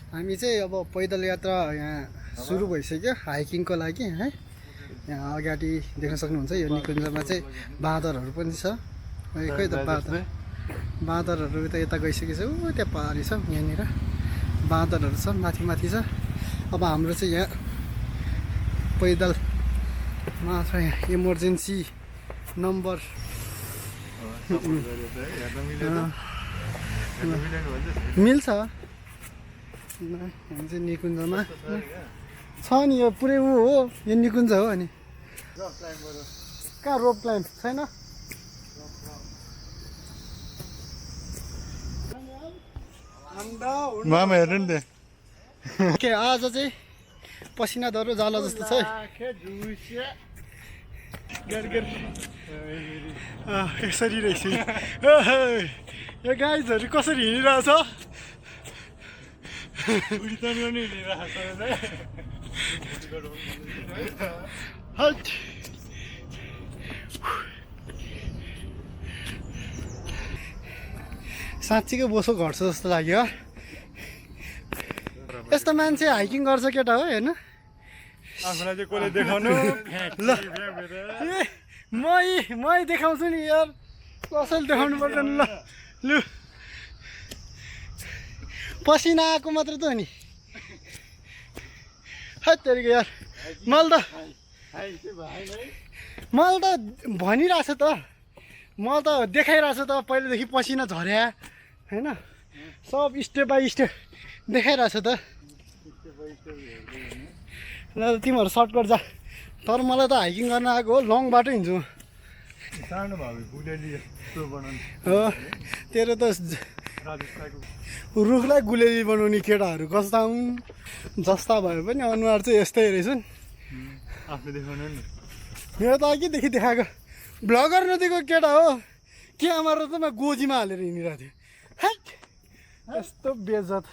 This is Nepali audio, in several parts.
हामी चाहिँ अब पैदल यात्रा यहाँ सुरु भइसक्यो हाइकिङको लागि है। यहाँ अगाडि देख्न सक्नुहुन्छ यो निकुञ्जमा चाहिँ बाँदरहरू पनि छ। खै त बाँदरहरू त यता गइसकेछ। ऊ त्यहाँ पारी छ, यहाँनिर बाँदरहरू छ, माथि माथि छ। अब हाम्रो चाहिँ यहाँ पैदलमा छ, यहाँ इमर्जेन्सी नम्बर मिल्छ। हामी चाहिँ निकुञ्जमा छ नि, यो पुरै ऊ हो, यो निकुञ्ज हो। अनि कहाँ रोप क्लाइम्ब छैन? मामा हेर्नु नि के आज चाहिँ पसिना दह्रो जाला जस्तो छ है। यसरी रहेछ यो गाइजहरू कसरी हिँडिरहेछ। साँच्चीकै बोसो घट्छ जस्तो लाग्यो। यस्तो मान्छे हाइकिङ गर्छ केटा हो हेर्नु। आफूलाई चाहिँ कसले देखाउनु ल मै देखाउँछु नि यार, कसैले देखाउनु पर्दैन। ल लु पसिना आएको मात्र त हो नि। हत्तेरिको यार, मैले त भनिरहेछ त, मैले त देखाइरहेछ त पहिलेदेखि पसिना झर्या होइन। सब स्टेप बाई स्टेप देखाइरहेछ त। ल तिमीहरू सर्टकट जा, तर मलाई त हाइकिङ गर्न आएको हो, लङ बाटो हिँड्छु म। हो तेरो त रुखलाई गुलेली बनाउने केटाहरू कस्ता हुन्। जस्ता भए पनि अनुहार चाहिँ यस्तै रहेछ नि। मेरो त अघिदेखि देखाएको भ्लगर नदिएको केटा हो। क्यामेरा त म गोजीमा हालेर हिँडिरहेको थिएँ। हेट यस्तो बेइज्जत।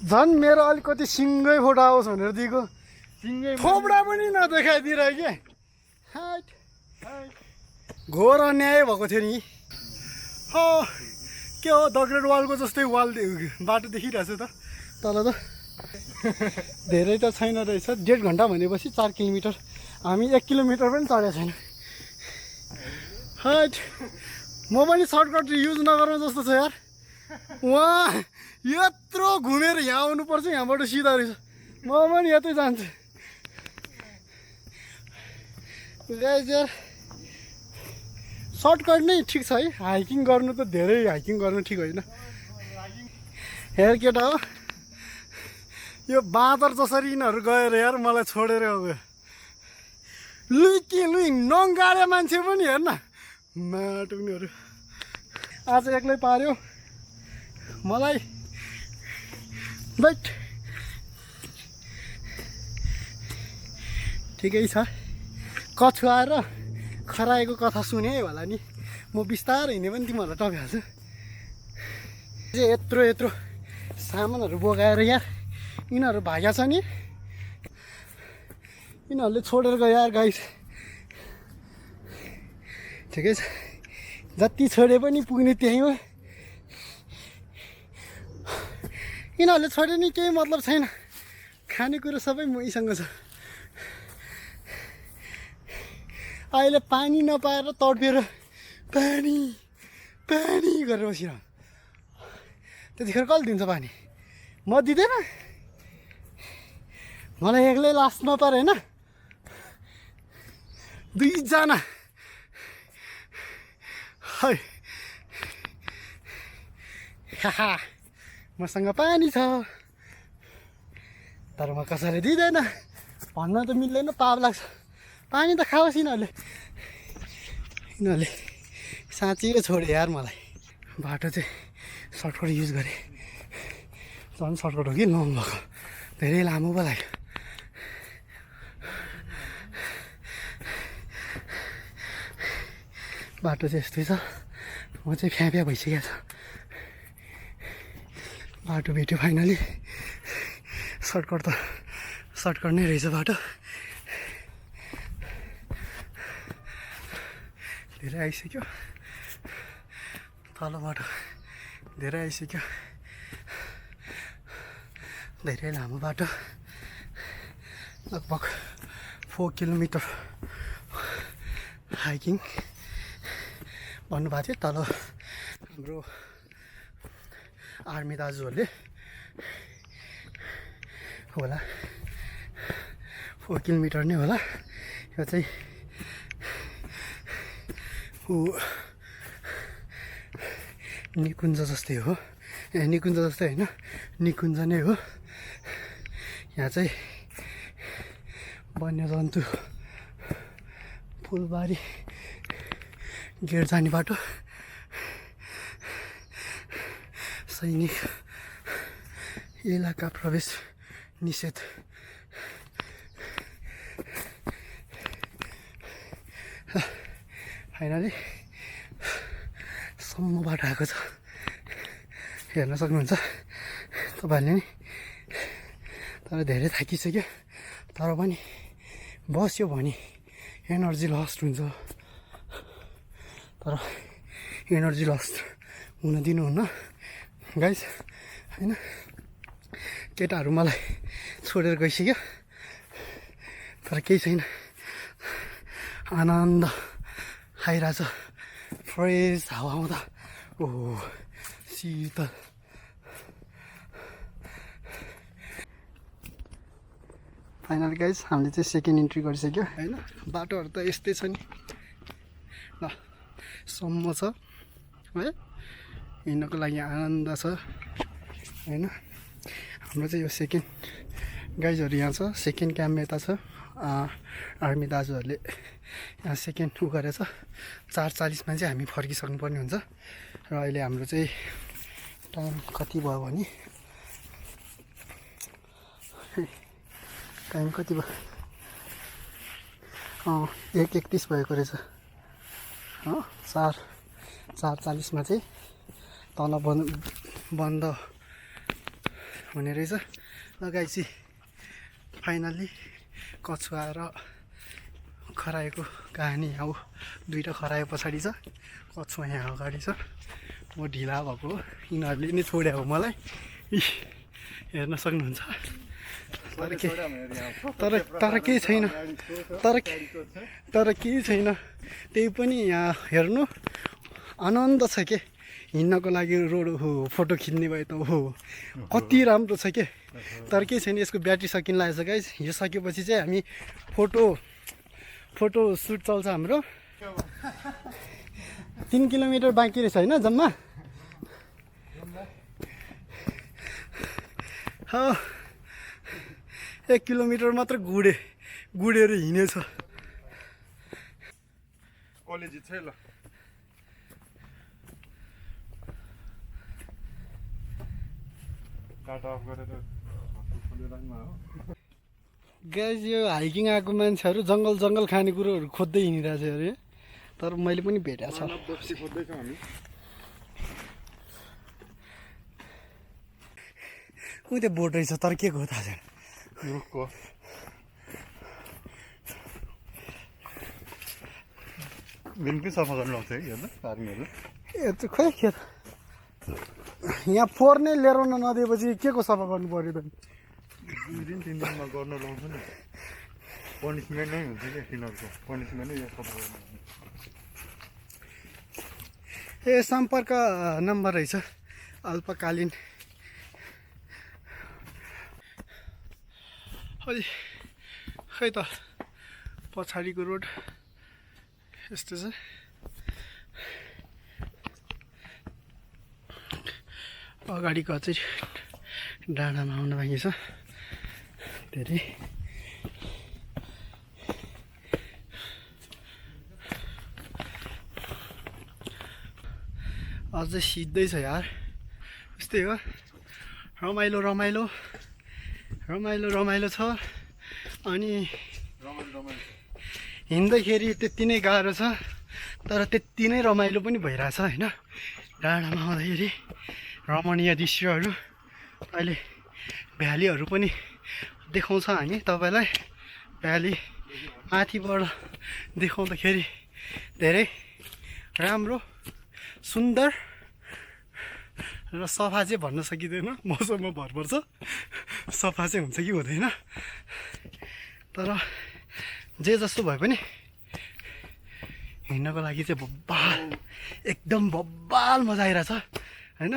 झन् मेरो अलिकति सिङ्गै फोटो आओस् भनेर दिएको, खोपडा पनि नदेखाइदिएर के। घोर अन्याय भएको थियो नि। हो के हो, द ग्रेट वालको जस्तै वाल बाटो देखिरहेछ त तल त। धेरै त छैन रहेछ, 1.5 घन्टा भनेपछि 4 किलोमिटर। हामी 1 किलोमिटर पनि चढेको छैन। हट म पनि सर्टकट युज नगरौँ जस्तो छ यार। वहाँ यत्रो घुमेर यहाँ आउनुपर्छ, यहाँबाट सिधा रहेछ। म पनि यतै जान्छु गाइज यार। सर्टकट नै ठिक छ है, हाइकिङ गर्नु त धेरै हाइकिङ गर्नु ठिक होइन। हेर केटा हो, यो बाँदर जसरी यिनीहरू गएर यार मलाई छोडेर गयो। लुइ नङ्गाडे मान्छे पनि हेर्न माटुनीहरू। आज एक्लै पार्यो मलाई। बट ठिकै छ, कछुवा र खराएको कथा सुने होला नि। म बिस्तारै हिँड्ने पनि तिमीहरूलाई टपिहाल्छु। यत्रो सामानहरू बोकाएर यार यिनीहरू भाग्या छ नि। यिनीहरूले छोडेर गयो यार गाइस। ठिकै छ, जति छोडे पनि पुग्ने त्यहीँ हो। यिनीहरूले छोडे नि केही मतलब छैन, खानेकुरो सबै मैसँग छ। अहिले पानी नपाएर तडपेर पानी गरेर बसिरह। त्यतिखेर कसले दिन्छ पानी? म दिँदैन, मलाई एक्लै लास्ट नपार होइन। 2 जना है। मसँग पानी छ तर म कसैले दिँदैन, भन्न त मिल्दैन, पाप लाग्छ। पानी त खाओस् यिनीहरूले साँच्चै छोडे यार मलाई। बाटो चाहिँ सर्टकट युज गरेँ, झन् सर्टकट हो कि लङ भएको, धेरै लामो पो लाग्यो। बाटो चाहिँ यस्तै छ, म चाहिँ फ्याँ भइसकेको छ। बाटो भेट्यो फाइनली। सर्टकट नै रहेछ बाटो। धेरै आइसक्यो तल बाटो धेरै आइसक्यो धेरै लामो बाटो लगभग 4 किलोमिटर हाइकिङ भन्नुभएको थियो तल हाम्रो आर्मी दाजुहरूले होला 4 किलोमिटर नै होला यो चाहिँ निकुञ्ज जस्तै हो निकुञ्ज जस्तै होइन निकुञ्ज नै हो यहाँ चाहिँ वन्यजन्तु फुलबारी गेट जाने बाटो सैनिक इलाका प्रवेश निषेध फाइनली सम्म बाटो आएको छ हेर्न सक्नुहुन्छ तपाईँहरूले नि तर धेरै थाकिसक्यो तर पनि बस्यो भने एनर्जी लस्ट हुन्छ तर एनर्जी लस्ट हुन दिनुहुन्न गाइस होइन केटाहरू मलाई छोडेर गइसक्यो तर केही छैन आनन्द आइरहेछ फ्रेस हावा आउँदा ओहो शीतल फाइनल गाइज हामीले चाहिँ सेकेन्ड इन्ट्री गरिसक्यो होइन बाटोहरू त यस्तै छ नि ल सम्म छ है हिँड्नको लागि आनन्द छ होइन हाम्रो चाहिँ यो सेकेन्ड गाइजहरू यहाँ छ सेकेन्ड क्याम्प यता छ आर्मी दाजुहरूले यहाँ सेकेन्ड उ गरेछ 4:40मा चाहिँ हामी फर्किसक्नु पर्ने हुन्छ र अहिले हाम्रो चाहिँ टाइम कति भयो भने टाइम कति भयो 1:31 भएको रहेछ 4:40मा चाहिँ तल बन्द हुने रहेछ लगाएपछि फाइनल्ली कछुवा र खरायोको कहानी अब दुईवटा खरायो पछाडि छ कछुवा यहाँ अगाडि छ म ढिला भएको हो यिनीहरूले नै छोड्या हो मलाई हेर्न सक्नुहुन्छ तर केही छैन तर केही छैन त्यही पनि यहाँ हेर्नु आनन्द छ के हिँड्नको लागि रोड हो फोटो खिच्ने भए त हो कति राम्रो छ के तर केही छैन यसको ब्याट्री सकिन लागेको छ गाइस यो सकेपछि चाहिँ हामी फोटो सुट चल्छ हाम्रो 3 किलोमिटर बाँकी रहेछ होइन जम्मा 1 किलोमिटर मात्र गुडेर हिँडेछ कलेज छ ल डाटा अफ गरेर गाइस यो हाइकिङ आएको मान्छेहरू जङ्गल खानेकुरोहरू खोज्दै हिँडिरहेको छ अरे तर मैले पनि भेटेको छ ऊ त्यो बोट रहेछ तर के हो थाहा छैन रुखको बिनकै सफा गर्नु लाग्छ है यो त आर्मीहरू ए त्यो खोइ के यहाँ फोहोर नै लिएर नदिएपछि के को सफा गर्नु पर्यो त 2 दिन 3 दिनमा गर्नु लाउँछ नि पनिसमेन्ट नै हुन्छ क्या तिनीहरूको पनिसमेन्ट नै यो सफा गर्नु ए सम्पर्क नम्बर रहेछ अल्पकालीन खै त पछाडिको रोड यस्तो छ अगाडिको चाहिँ डाँडामा आउन बाँकी छ धेरै अझै सिधै छ यार यस्तै हो रमाइलो छ अनि हिँड्दाखेरि त्यति नै गाह्रो छ तर त्यति नै रमाइलो पनि भइरहेछ होइन डाँडामा आउँदाखेरि रमणीय दृश्यहरू अहिले भ्यालीहरू पनि देखाउँछ हामी तपाईँलाई भ्याली माथिबाट देखाउँदाखेरि धेरै राम्रो सुन्दर र सफा चाहिँ भन्न सकिँदैन, मौसममा भर पर्छ सफा चाहिँ हुन्छ कि हुँदैन। तर जे जस्तो भए पनि हिँड्नको लागि चाहिँ बब्बाल एकदम बब्बाल मजा आइरहेछ होइन।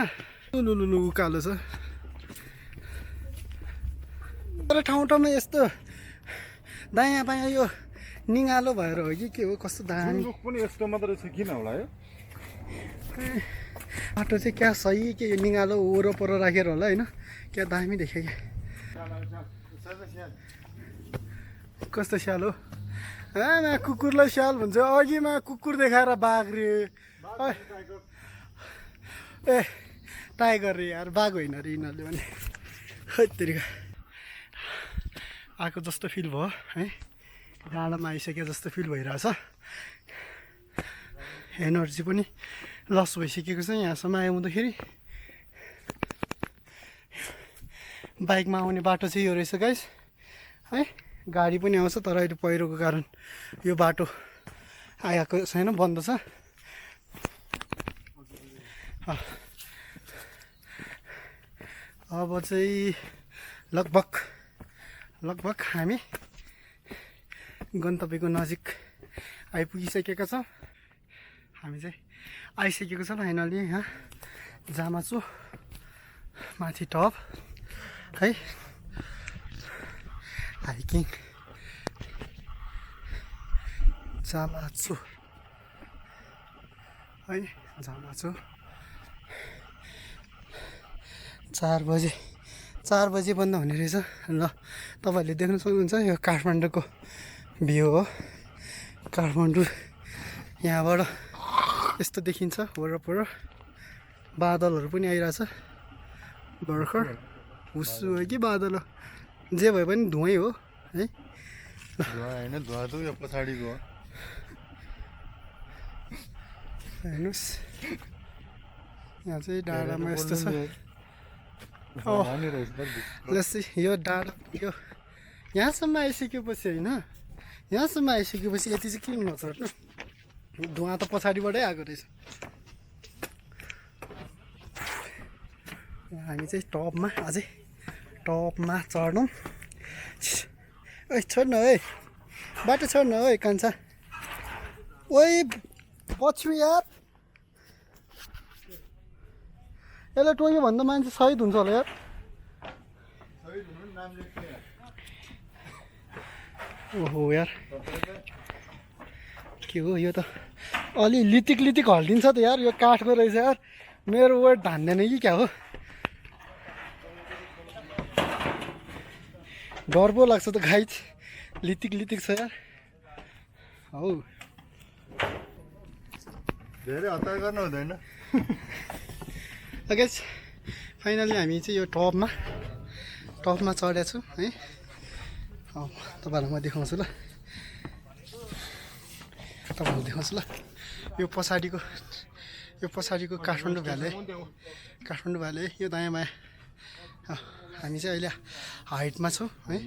लुलुलु उकालो छ तर ठाउँ ठाउँमा यस्तो दायाँ बायाँ यो निगालो भएर हो कि के हो, कस्तो दामी रुख पनि यस्तो मात्रै छ किन होला है? बाटो चाहिँ क्या सही के यो निगालो वरपर राखेर होला होइन, क्या दामी देख्यो क्या। कस्तो स्याल हो आमा, कुकुरलाई स्याल भन्छ, अघिमा कुकुर देखाएर बाघ रे, ए टाइगर रे यार, बाघ होइन रे यिनीहरूले भने। खैतरिका आएको जस्तो फिल भयो है, डाँडामा आइसके जस्तो फिल भइरहेछ। एनर्जी पनि लस भइसकेको छ यहाँसम्म आउँदाखेरि। बाइकमा आउने बाटो चाहिँ यो रहेछ गाइस है, गाडी पनि आउँछ तर अहिले पहिरोको कारण यो बाटो आएको छैन, बन्द छ। अब चाहिँ लगभग हामी गन्तव्यको नजिक आइपुगिसकेका छौँ। हामी चाहिँ आइसकेको छ फाइनली यहाँ जामाचु माथि टप है, हाइकिङ जामाचु है, जामाचु 4 बजे बन्द हुने रहेछ। ल तपाईँहरूले देख्न सक्नुहुन्छ यो काठमाडौँको भ्यू हो। काठमाडौँ यहाँबाट यस्तो देखिन्छ वरपर, बादलहरू पनि आइरहेछ भर्खर, हुस्सु हो कि बादल हो जे भए पनि धुवै हो है। धुवा होइन, धुवा त यो पछाडिको हेर्नुहोस् यहाँ चाहिँ डाँडामा यस्तो छ। जस्तै यो डाँडा यो यहाँसम्म आइसकेपछि होइन, यहाँसम्म आइसकेपछि यति चाहिँ किन नचढ्नु, धुवा त पछाडिबाटै आएको रहेछ। हामी चाहिँ टपमा अझै टपमा चढ्नु। ओ छोड्न है, बाटो छोड्न है कान्छा, ओइ पछि यार, यसलाई टोक्यो भन्दा मान्छे सहिद हुन्छ होला यार। ओहो यार के हो यो त, अलि लितिक हल्दिन्छ त यार, यो काठको रहेछ यार, मेरो वेट धान्दैन कि क्या हो। डर पो लाग्छ त गाइज, लितिक छ यार। हौ धेरै हतार गर्नु हुँदैन। गाइज फाइनली हामी चाहिँ यो टपमा चढेको छु है। तपाईँहरूलाई म देखाउँछु ल, तपाईँहरूलाई देखाउँछु ल। यो पछाडिको काठमाडौँ भ्याली, यो दायाँ बायाँ हामी चाहिँ अहिले हाइटमा छौँ है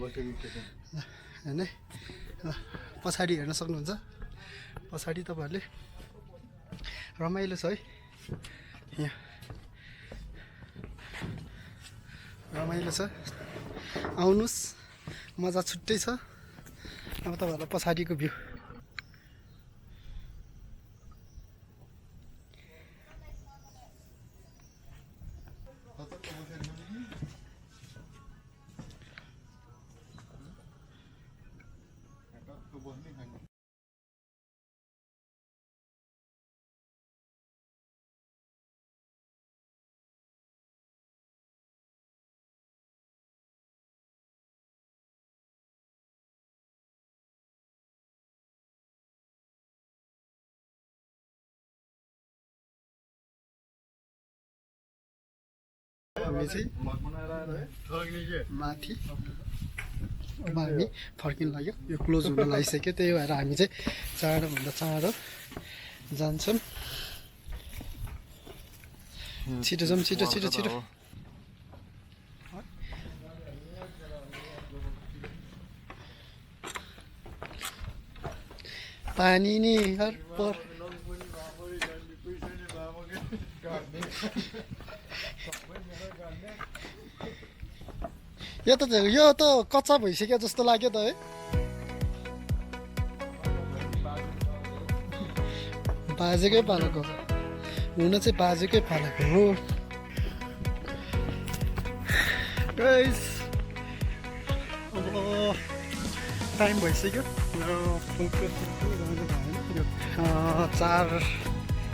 होइन। पछाडि हेर्न सक्नुहुन्छ, पछाडि तपाईँहरूले रमाइलो छ है, यहाँ रमाइलो छ, आउनुहोस्, मजा छुट्टै छ। अब तपाईँहरूलाई पछाडिको भ्यू हामी चाहिँ माथि अब हामी फर्किनु लाग्यो, यो क्लोज हुन लागिसक्यो, त्यही भएर हामी चाहिँ चाँडोभन्दा चाँडो जान्छौँ। छिटो जाउँ, छिटो। पानी नि हर पर यो त कच्चा भइसक्यो जस्तो लाग्यो त है बाजेकै पालेको हुन चाहिँ बाजेकै पालेको हो गाइस अब टाइम भइसक्यो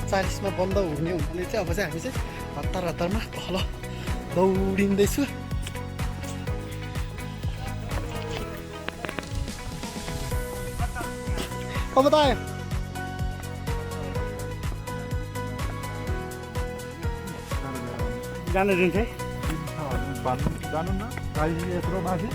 4:40मा बन्द हुने हुनाले चाहिँ अब चाहिँ हामी चाहिँ हतारमा तल दौडिँदैछु अब त आयो जानु दिन्छ जानु न गाडी यत्रो माथि